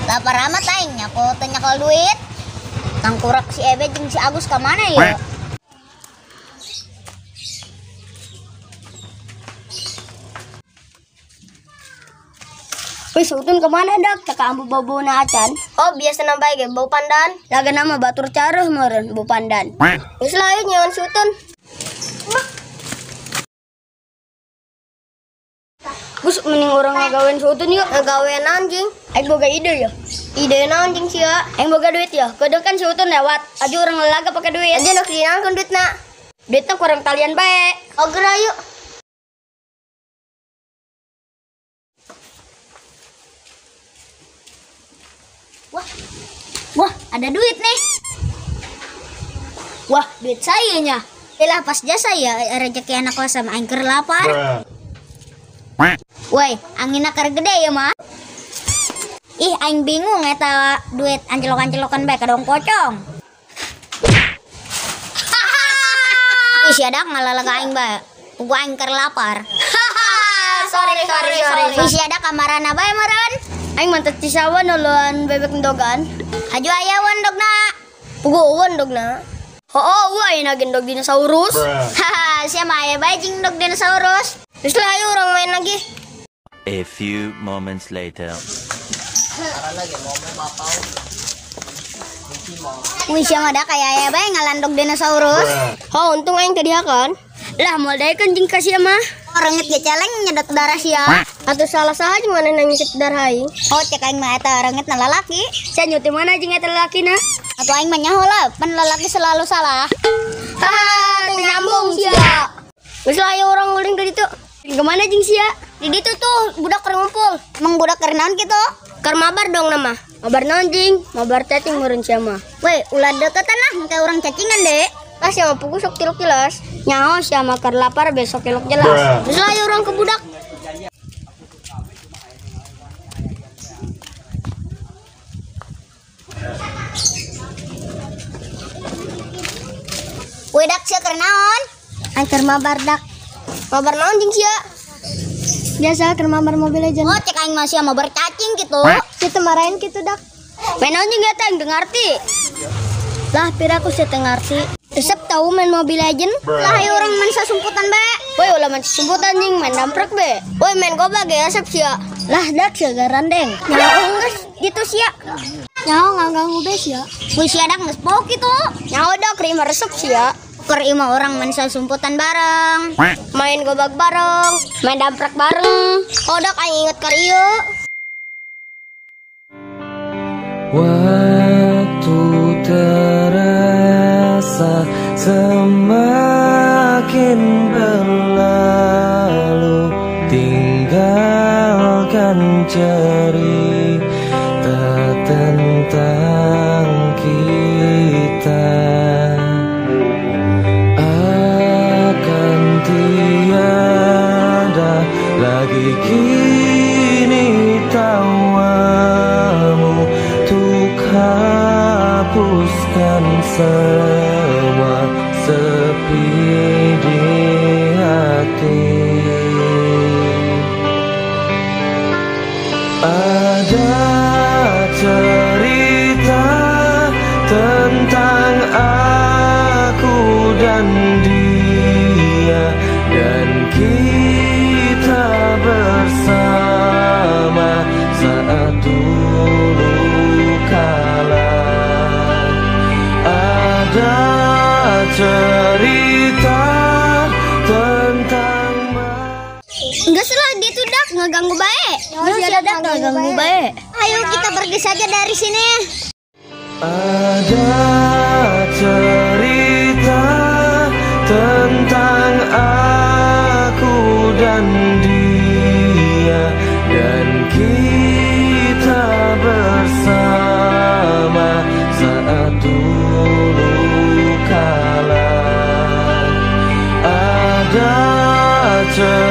Lapar amat aing nya ku teu nyekel duit. Tangkurak si Ebe jeung si Agus ka mana ya? Wih, Utun kemana dak? Teka ambu bau na acan. Oh, biasa nambah ge bau pandan. Laga nama batur caruh meureun bau pandan. Geus lah ayo nyewan si Utun. Gus, mending orang ngagawean si Utun yuk. Ngagawean anjing. Aing boga ide ya. Ide naon jeung sia? Aing boga duit ya. Kedeung kan si Utun lewat. Aju urang lelaga pake duit. Aja nok dinaon duitna. Duitna kurang talian bae. Oh, geura yuk. Wah, wah, ada duit nih. Wah, duit saya nya. Ilah pas jasa ya rezeki anak kelas sama aing keur lapar. Woi, anginna keur gede ya mah. Ih, aing bingung eta duit ancelok-ancelokan bae ka dong pocong. Ih, sia dak ngalalega aing bae. Pugu aing keur lapar. Sorry, sorry, sorry. Ih, sia dak kamarana bae meureun. Aing mantep cisawan nuluan bebek endogan. Aju aya wendogna. Pugu wendogna. Oh, wah ayeuna ge endog dinosaurus. Haha, sia mah aya bae jeung endog dinosaurus. Geus lah ayo urang main lagi. A few moments later. Wih, sia mah dak aya aya bae ngalandog dinosaurus. Oh, untung aing teu dihakan. Lah moal daekeun jeung ka sia mah. Rengit ge celeng nyedot darah sia. Atuh salah saha jeung manehna ngisep darah aing. Oh, cek aing mah eta rengitna lalaki. Sia nyuti mana jeung eta lalakina? Atuh aing mah nyaho lah, pan lalaki selalu salah. Haha, teu nyambung sia. Geus lah ayo urang guling ka ditu. Kemana jeung sia? Di ditu tuh budak keur ngumpul. Emang budak keur naon kitu? Keur mabar dong nama. Mabar naon jeung? Mabar cacing meureun sia mah. Woi, ulah deketan lah engke urang cacingan deh. Lah sia mah pugu sok tilok jelas. Nyaho sia mah keur lapar besok tilok jelas. Geus lah ayo urang ke budak. Woi, dak sia keur naon? Aing keur mabar dak. Mabar naon jeung sia? Biasa keur mabar Mobile Legends. Oh, cek aing mah sia mabar cacing gitu. Sia teu marahin kitu dak. Main naon jeung eta aing teu ngarti. Lah piraku sia teu ngarti. Resep tau main Mobile Legends? Lah ayo urang main sasumputan bae. Woi, ulah main sasumputan jeung main damprak be. Woi, main gobak ge resep sia. Lah dak sia garandeng. Nyaho geus gitu sia. Nyaho ngaganggu be sia. Woi, sia dak geus poho kitu. Nyaho dak rima resep sia. Keur imah orang main sasumputan bareng, main gobak bareng, main damprak bareng. Oh dak aing inget keur ieu. Waktu terasa semakin berlalu, tinggalkan cerita tentang kita. Akan tiada lagi kini tawamu tuk hapuskan semua sepi di hati. Ada cerita tentang aku dan dia, dan kita bersama saat dulu kala. Ada cerita tentang Enggak salah dia tuh dak ngeganggu bae. Geus sia dak ngeganggu bae. Ayo kita pergi saja dari sini. Ada cerita tentang aku dan dia, dan kita bersama saat dulu kala. Ada cerita